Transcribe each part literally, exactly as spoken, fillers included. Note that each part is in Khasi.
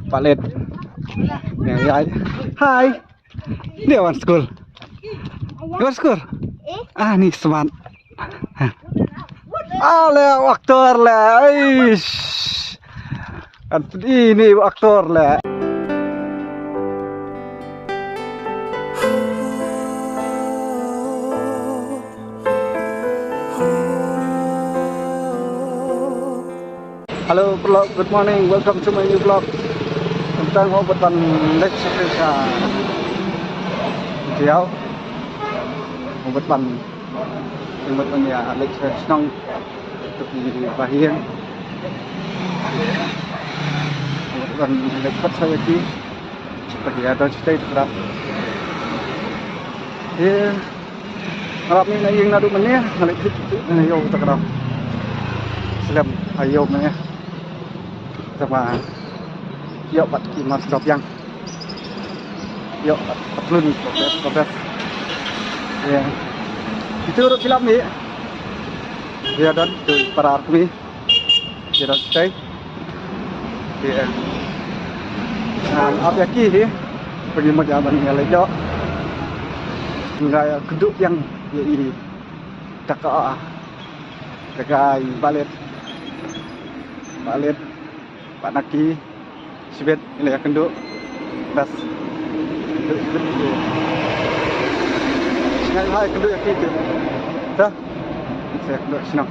Palit. Hi. Ni wan school. Wan school. Ah, ni smart. Ah, le aktor le. Eish. Kan pedih ni aktor le. Hello, vlog. Good morning. Welcome to my new vlog. Tang ho bad ban lek sa ka diaw. Ho bad ban, ho bad ban ïa lek sa shnong. Tuk ni bahiang. Ho bad ban lek pat sa ïa ki. Pagi ada cerita itu berapa? Ya. Ngarap ni na ïing naduh mynne, ngalip hit hit na ïew ta ka daw. Slem ha ïew mynne. Tama ïoh pat ki mar stop yang. Ïoh pat patlun ko bes ko bes. Ya. Itu ruh film ni. Dia dan tu para army. Kita stay. Iya. Nah, ap ïa ki hi. Pergi mo jaban ïa lejok. Ngai kuduk yang ïa ini. Taka. Taka balet. Balet. Pak Naki. Sibet ila ïa kynduh. Bas. Kynduh, kynduh. Ngai hai kynduh ïa ki tu. Dah. Saya kynduh shnong.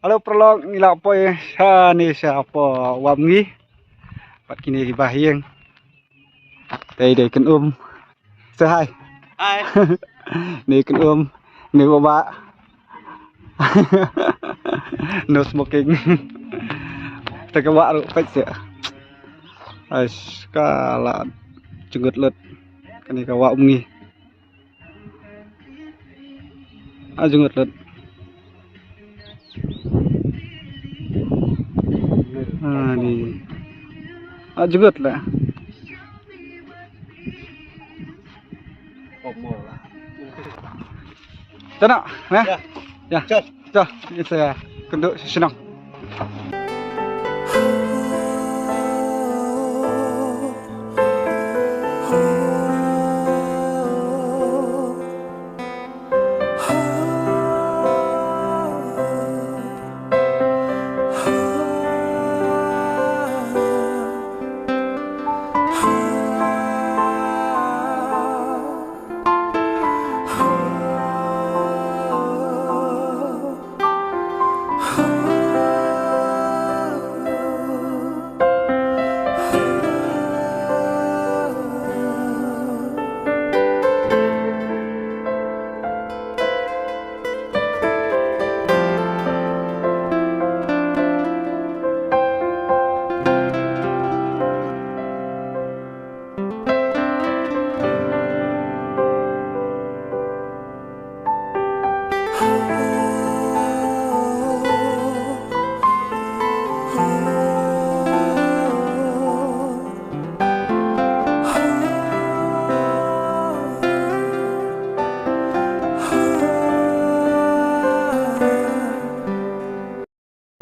Hello paralok, ngi la poi shane shapoh Wamngi. Bad kine ki bahaïing. Dei dei kynum. Say hi. Hi. Ni kynum. Ni baba. No smoking. Te ka wah ruh peit seh. Ais ka la jngut lut. Kane ka wah Umngi. Ah, jngut lut. Ah, ni. Ah, jngut la. Tana, eh? Ya. Ya. Chal. Chal, ni saya kynduh shnong.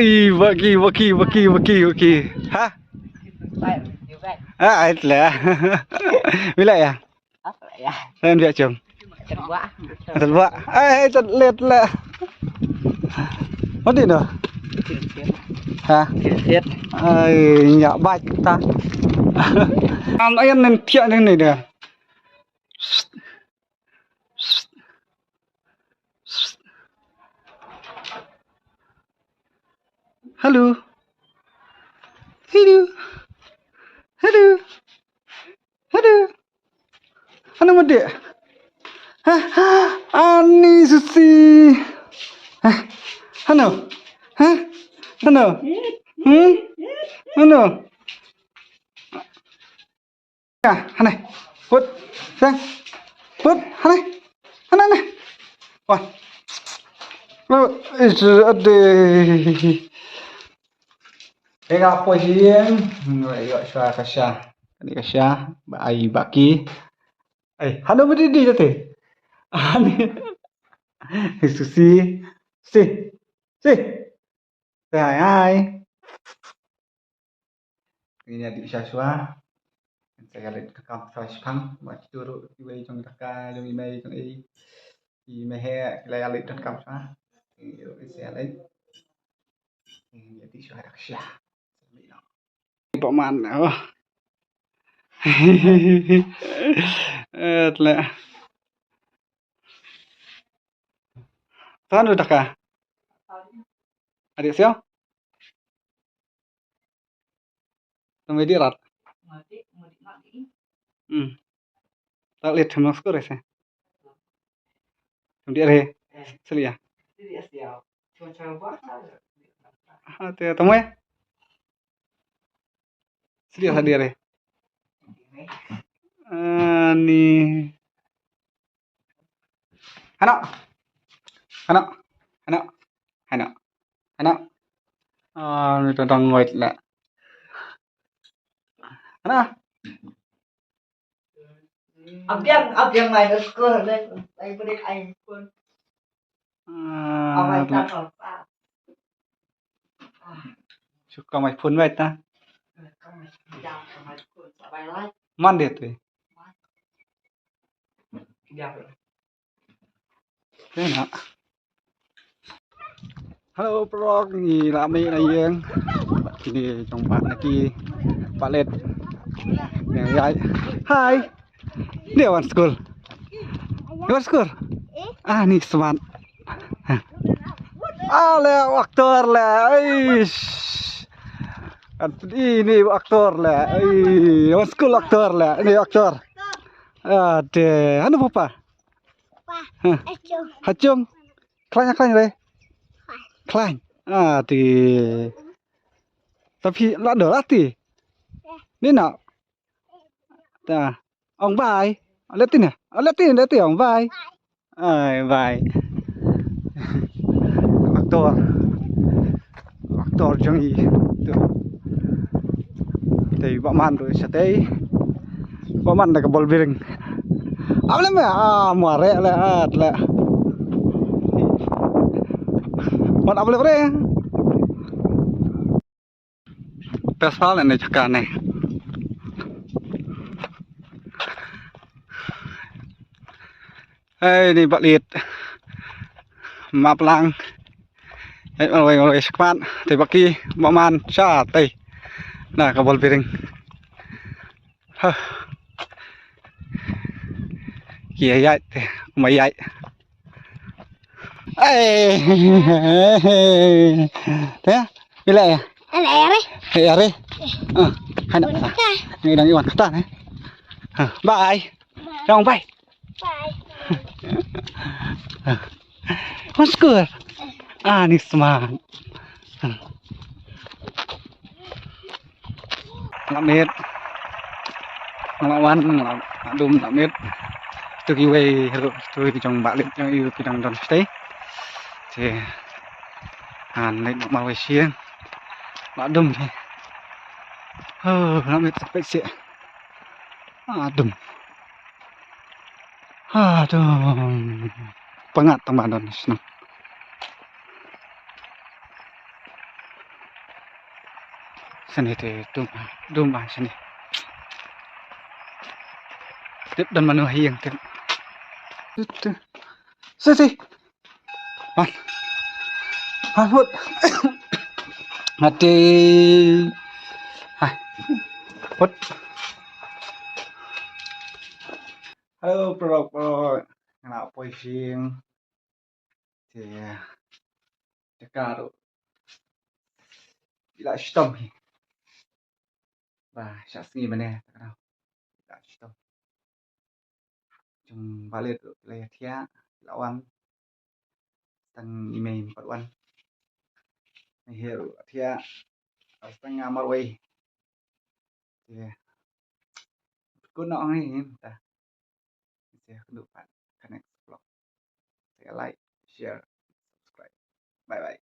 Ih, baki, baki, baki, baki, baki. Ha? Ah, ai tle. Bila ya? Apa ya? Lain biak cum. Terbuak. Terbuak. Ai, ai, tle, tle. Mati no? Ha? Ai, nyak bat ta. Am ayan nen tiak nen ni dah. Hello. Hello. Hello. Hello. Hano mode? Ha? Ani Susi. Ha? Hano? Ha? Hano? Hmm? Hano? Ya, hane. Put. Sang. Put, hane. Hane, hane. Wah. Put. Is ade. Ega poi sien. Ngai yo sha ka sha. Ni ka sha. Ba ai baki. Ai, hano berdiri tadi. Ani. Susi. Si. Si. Hai, hai. Ngin ïa dih shuwa shuwa. Ngin sa ïa leit donkam shuwa shipang. Ba kitu ruh kiwei jong i kaka jong i mei jong i. I mei heh ki la ïa leit donkam shuwa. Ngi ruh ngin sa ïa leit. Ngin ïa dih shuwa da ka sha. Bok man. Oh. Eh, tle. Tuan udah ka? Adik siapa? Tama di rat. Hmm. Tak lihat sama skor ya. Tama di re. Selia. Ah, te tama ya. Selia sa di re. Ani. Hano. Hano. Hano. Hano. Hano. Ah, ni tadang wait la. Hano. Abiang, abiang mai na skul le. Ai pun ai pun. Ah, amai ta. Suka mai pun mai ta. Man dia tu. Kena. Hello, prok, ngi la mih na ïing. Kini jong ba na ki palet. Yang yai. Hai. Dia wan school. Dia wan school. Ah, ni smart. Ale aktor le. Eish. Ini aktor le. Ei, wan school aktor le. Ini aktor. Ade, anu papa? Hachung. Khlaiñ, khlaiñ re. Khlaiñ. Ati. Tapi la do lati. Ni na. Ta. Ong bai. Lati na. Lati, lati ong bai. Ai bai. Aktor. Aktor jong i. Tu. Tei ba man tu sa tei. Ba man da ka bol biring. Am le me a mo re le at le. Wan am le re. Pesal ne jaka ne. Hei ni ba lit. Map lang. Hei malwai malwai shakmat. Tei baki ba man sha tei. Na ka bol biring. Huh. Ki ïaid te, ma ïaid. Ai. Te, bila ya? Ala ya re. Ya re. Ah, hana. Ngi dang iwan kata ne. Ah, bye. Dong bye. Bye. Wan school. Ah, ni smart. Nga la miet. Nga la wan, nga la dum la miet. Tu kiwei ruh, tu ki jong ba lit jong i ki dang don stay. Te. Han leit marwei sha ïing. La dum te. Oh, la miet sampai sih. Adum. Adum. Pyngat tang ba don shnong. Sani te dum, dum ba sani. Tip don mano ha ïing tip. Tip, tip. Si, si. Man. Man hut. Mati. Hai. Hut. Hello, bro, bro. Nga la poi sha ïing. Te, te ka ruh. Ila shitom hi. Ba, sha sngi mane, ta ka ruh. Ila shitom. Jong ba lit ruh, ila ïa thiah, ila wan. Tang i mei pat wan. Mei hi ruh, thiah. Tang nga marwei. Te. Kun na ong hi, ta. Te, kun pat. Ka next vlog. Te, like, share, subscribe. Bye bye.